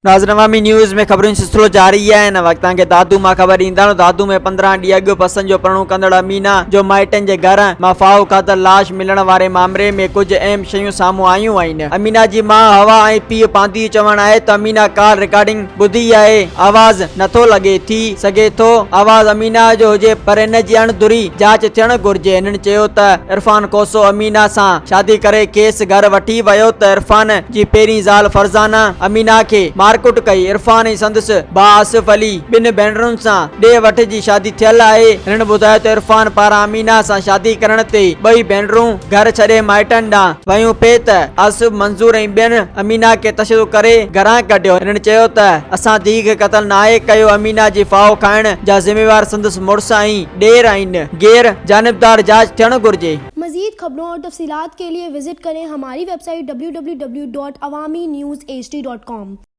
ناظرين عوامي نيوز ۾ خبرن جو سلسلو جاري آهي هن وقت توهان کي دادو مان خبر ڏيندا آهيون دادو ۾ 15 ڏينهن اڳ پسند جو پرڻو ڪندڙ امينا جو مائٽن جي گهر مان ڦاهو کاڌل لاش ملڻ واري مامري ۾ ڪجهه اهم شيون سامهون آيون آهن امينا جي ماء حوا ۽ پيء پاندي جو چوڻ آهي ته امينا ڪال رڪارڊنگ ٻڌي آهي آواز نٿو لڳي ٿي سگهي ٿو آواز امينا جو هجي پر ان جي اڻ ڌري جاچ ٿيڻ گهرجي هنن چيو ته عرفان کوسو امينا سان شادي ڪري کيس گهر وٺي ويو ته عرفان جي پهرين زال فرزانه امينا کي مارڪٽ ڪئي. عرفان ۽ سندس ڀاء آصف علي ٻن ڀينرن سان ڏي وٺ جي شادي ٿيل آهي. هنن ٻڌايو ته عرفان پاران امينا سان شادي ڪرڻ تي ٻئي ڀينرون گهر ڇڏي مائٽن ڏانهن ويون پئي ته آصف، منظور ۽ ٻين امينا کي تشدد ڪري گهران ڪڍيو. هنن چيو ته اسان ڌيء کي قتل ناهي ڪيو، امينا جي ڦاهو کائڻ جا ذميوار سندس مڙس ۽ ڏير آهن، غير جانبدار جاچ ٿيڻ گهرجي. मज़ीद खबरों और तफसीलात के लिए विज़िट करें हमारी वेबसाइट www.awamiNewsHD.com.